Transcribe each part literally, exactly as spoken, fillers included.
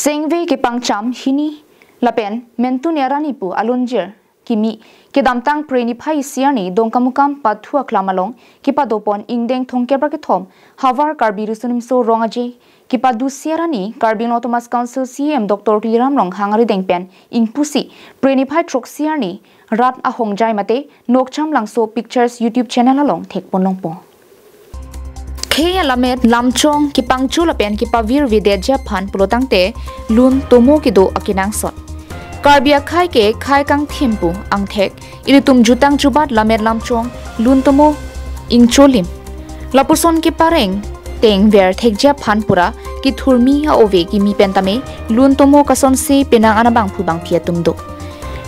Sengve kepangcham hini lapen Mentune arani pu alunjir kimi kedamtang Phre niphai isi arni Dongkamukam pathu aklam along kepadopon ingdeng thomkep ra kethom Havar Karbi Riso Nimso Rong Aje kepadusi arani Karbi Anglong Autonomous Council C E M Doctor Tuliram Ronghang arideng pen ingpusi Phre niphai throksi arni rat ahongjai mate Nokcham Langso Pictures YouTube channel along thekpon longpo. Khei alammet lamchong kepangcho lapen kepavirvedetji aphan pulotangte lun tomo kedo akenangsot. Karbi akhei ke khei kangthim pu angthek ilitum jutang jubat lammet lamchong lun tomo ingcholim. Lapuson kepareng tengver thekji aphan pura kethurmi a-ove kimi pen tame lun tomo kasonsi penang anabangphu bangphi atum do.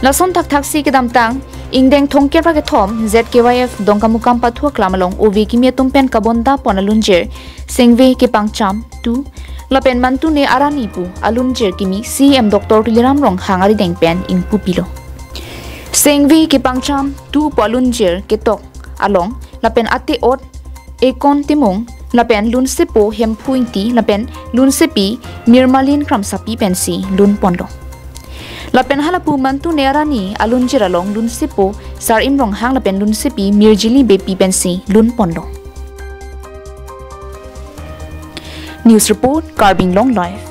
Lason thakthaksi kedamtang ingdeng thomkep ra kethom Z K Y F Dongkamukam pathu aklam along ove kimi atum pen kabondapon alunjir Sengve kepangcham tu lapen Mentune arani pu alunjir kimi C E M Doctor Tuliram Ronghang arideng pen ingpupilo. Sengve kepangcham tu pu alunjir ketok along lapen ate-ot Ekon Timung lapen lunsepo Hemphu Ingti lapen lunsepi Mirmalin Kramsapi pensi lunponlo. Lapen halapu Mentune arani alunjir along lunsepo Sarim Ronghang lapen lunsepi Mirjili Beypi pensi lunponlo. News report, Karbi Anglong Live.